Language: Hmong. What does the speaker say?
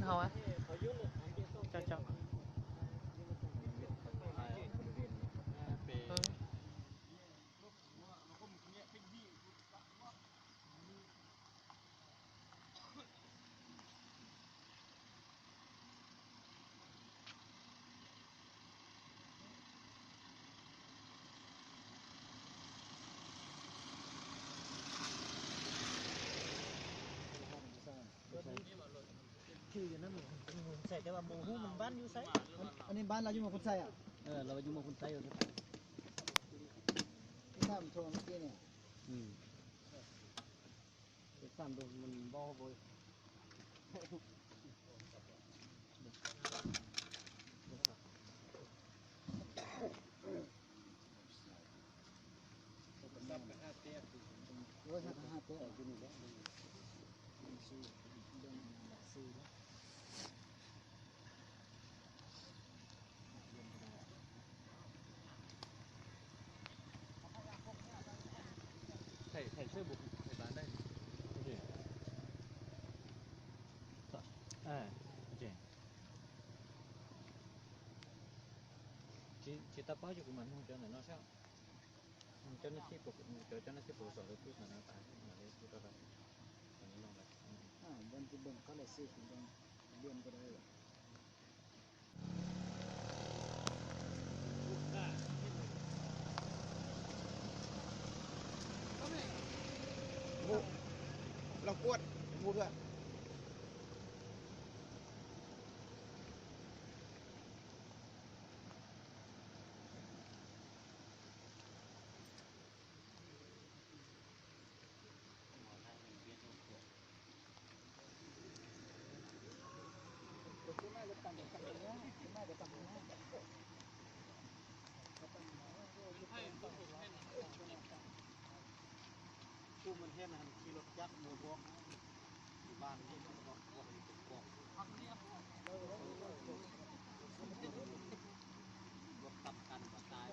Hau á. Cho, cho. Ừ. Mus hu mus npab yus saib. Aneb npab los yus mus kuv txhais os. Los yus mus kuv txhais os. Ib txhais mus tho mus cia ne. Ib txhais mus npab. Thầy, thầy sếp buộc thầy bán đây. Cái gì? Sao? À, cái gì? Tsis, tsis tau paub, yus kuv mam nug cov ntawm no saib. Cov nej sib, cov, cov nej sib pus saum lawv tub ntawm no tas mam li kuv rau rau. Mam li nug lawv. Bên kia bên có đại sứ cũng đang liên cái đấy. Mus, los kuat, mus dua. Kuv mas thiaj na khi lub cab mus ua, ua li tus pom, ua li tus pom, ua tau kan pas tas.